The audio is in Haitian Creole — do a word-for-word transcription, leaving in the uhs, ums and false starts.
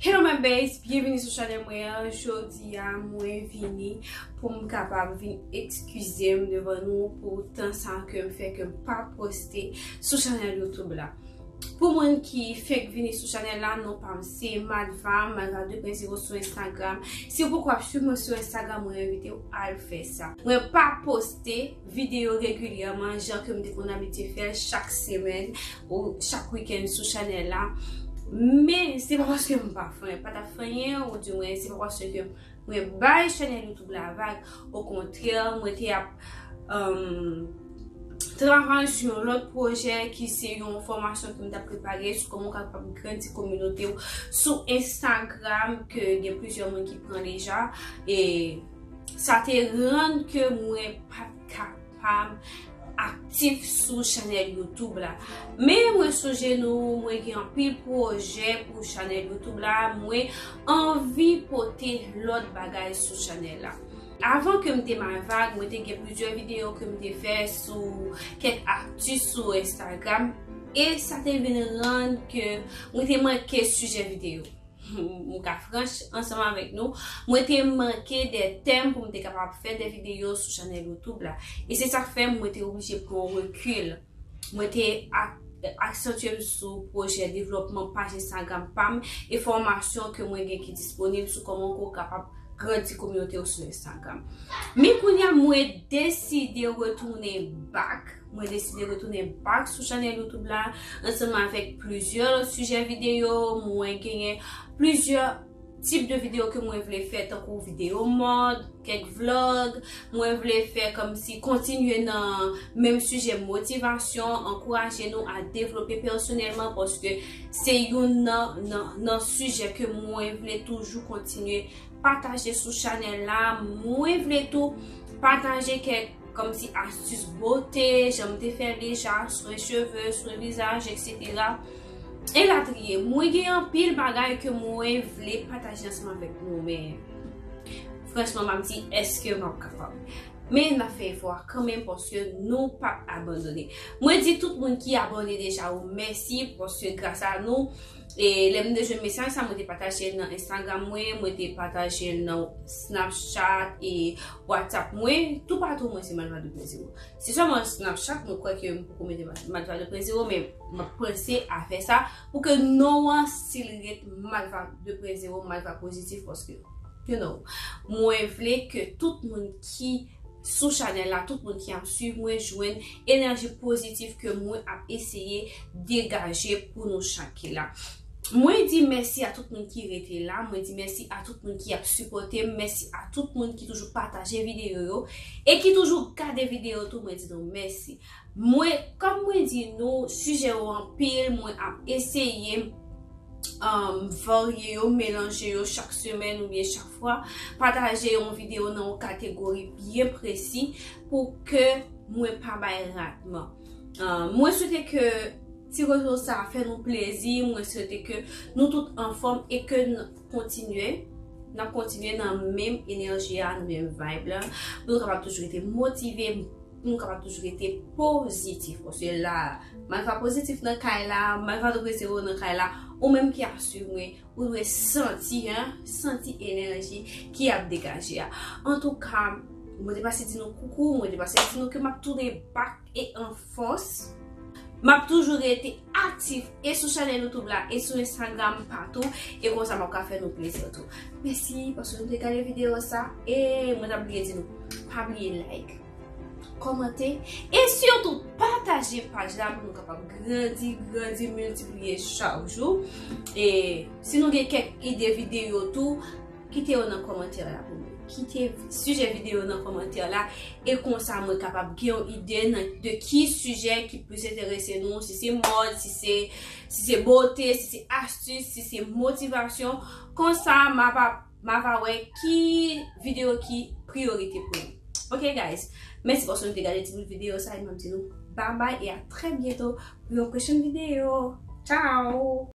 Hello my babes, byenvini sou chanèl mwen an. Jodi a mwen vini pou m kapab vin ekskize m devan nou pou tan sa ke m fè ke m pa poste sou chanèl YouTube la. Pou moun ki fenk vini sou chanèl la, non pa m se Madva, Madva de pwen zewo sou Instagram. Si w poko ap swiv mwen sou Instagram, mwen envite w al fè sa. Mwen pa poste videyo regilyèman jan ke m te konn abitye fè l chak semèn ou chak wikenn sou chanèl la. Men se pa paske m pa fè anyen, pa t ap fè anyen, ou di mwen se pa paske mwen bay chanèl YouTube la vag. Okontrè, mwen te ap, um, travay sou yon lòt pwojè ki se yon fòmasyon ke m t ap prepare sou kòman w kapab grandi kominote w sou Instagram, ke gen plizyè moun ki pran deja. E sa te rann ke mwen pa t kapab aktif sou chanèl YouTube la. Men mwen sonje nou, mwen gen anpil pwojè pou chanèl YouTube la. Mwen anvi pote lòt bagay sou chanèl la. Avan ke m te Madva, mwen te gen plizyè videyo ke m te fè sou kèk akti sou Instagram. E sa te vin rann ke mwen te manke sijè videyo. M ka franch ansanm avèk nou. Mwen te manke de tèm pou m te kapab fè de videyo sou chanèl YouTube la. E se sa k fè mwen te oblije pran rekil. Mwen te ak-, aksantye m sou pwojè devlòpman paj Instagram pa m e fòmasyon ke mwen gen ki disponib sou kòman ke w kapab grandi kominote w sou Instagram. Men kounye a, mwen deside retounen back. Mwen deside retounen back sou chanèl YouTube la ansanm avèk plizyè lòt sijè videyo. Mwen genyen plizyè tip de videyo ke mwen vle fè, tankou videyo mòd, kèk vlog. Mwen vle fè kòmsi kontinye nan menm sijè motivasyon, ankouraje nou a devlope pèsonèlman, paske se youn nan, nan, nan sijè ke mwen vle toujou kontinye pataje sou chanèl la. Mwen vle tou pataje kèk kòmsi astis bote, jan m te fè deja, swen cheve, swen vizaj, etsetera. Elatriye. Mwen gen anpil bagay ke mwen vle pataje ansanm avèk nou, men franchman, m ap di, èske m ap kapab? Men n ap fè efò a kanmenm paske nou p ap abandone. Mwen di tout moun ki abòne deja yo mèsi, paske gras a nou, e lè m te jwenn mesaj sa, mwen te pataje l nan Instagram mwen, mwen te pataje l nan Snapchat e WhatsApp mwen, toupatou mwen se Madva de pwen zewo. Se sèlman Snapchat mwen kwè ke m poko mete Madva de pwen zewo, men m ap panse a fè sa pou ke non an still ret Madva de pwen zewo, Madva pozitif, paske, you know, mwen vle ke tout moun ki sou chanèl la, tout moun ki ap swiv mwen jwenn enèji pozitif ke mwen ap eseye degaje pou nou chak ki la. Mwen di mèsi a tout moun ki rete la, mwen di mèsi a tout moun ki ap sipòte m, mèsi a tout moun ki toujou pataje videyo yo e ki toujou gade videyo tou, mwen di nou mèsi. Mwen, kòm mwen di nou, sijè yo anpil, mwen ap eseye, um, varye yo, melanje yo chak semèn oubyen chak fwa, pataje yon videyo nan yon kategori byen presi pou ke mwen pa bay ratman. Um, mwen swete ke ti rezo sa a fè nou plezi, mwen swete ke nou tout anfòm e ke n kontinye, n ap kontinye nan menm enèji a, nan menm vibe la, pou nou kapab toujou rete motive, pou nou kapab toujou rete pozitif. Paske la, Madva pozitif nan kay la, Madva de pwen zewo nan kay la, ou menm ki ap swiv mwen, ou dwe santi, hein, santi enèji ki ap degaje a. Antouka, mwen te pase di nou koukou, mwen te pase di nou ke m ap tounen back e an fòs. M ap toujou rete aktif e sou chanèl YouTube la e sou Instagram patou. E konsa m ap ka fè nou plezi tou. Mèsi paske nou te gade videyo sa. E mwen t ap bliye di nou, pa bliye like, kòmante e sitou pataje paj la pou nou kapab grandi, grandi, miltipliye chak jou. E si nou gen kèk ide videyo tou, kite yo nan kòmantè la pou mwen. Kite sijè videyo nan kòmantè la. E konsa mwen kapab gen yon ide nan, de ki sijè ki plis enterese nou, si se mòd, si se, si se bote, si se astis, si se motivasyon. Konsa m ap, m ap wè ki videyo ki priyorite pou nou. Ok guys, mèsi paske nou te gade ti bout videyo sa e m ap di nou bye bye e a trè byento pou yon pwochèn videyo. Ciao!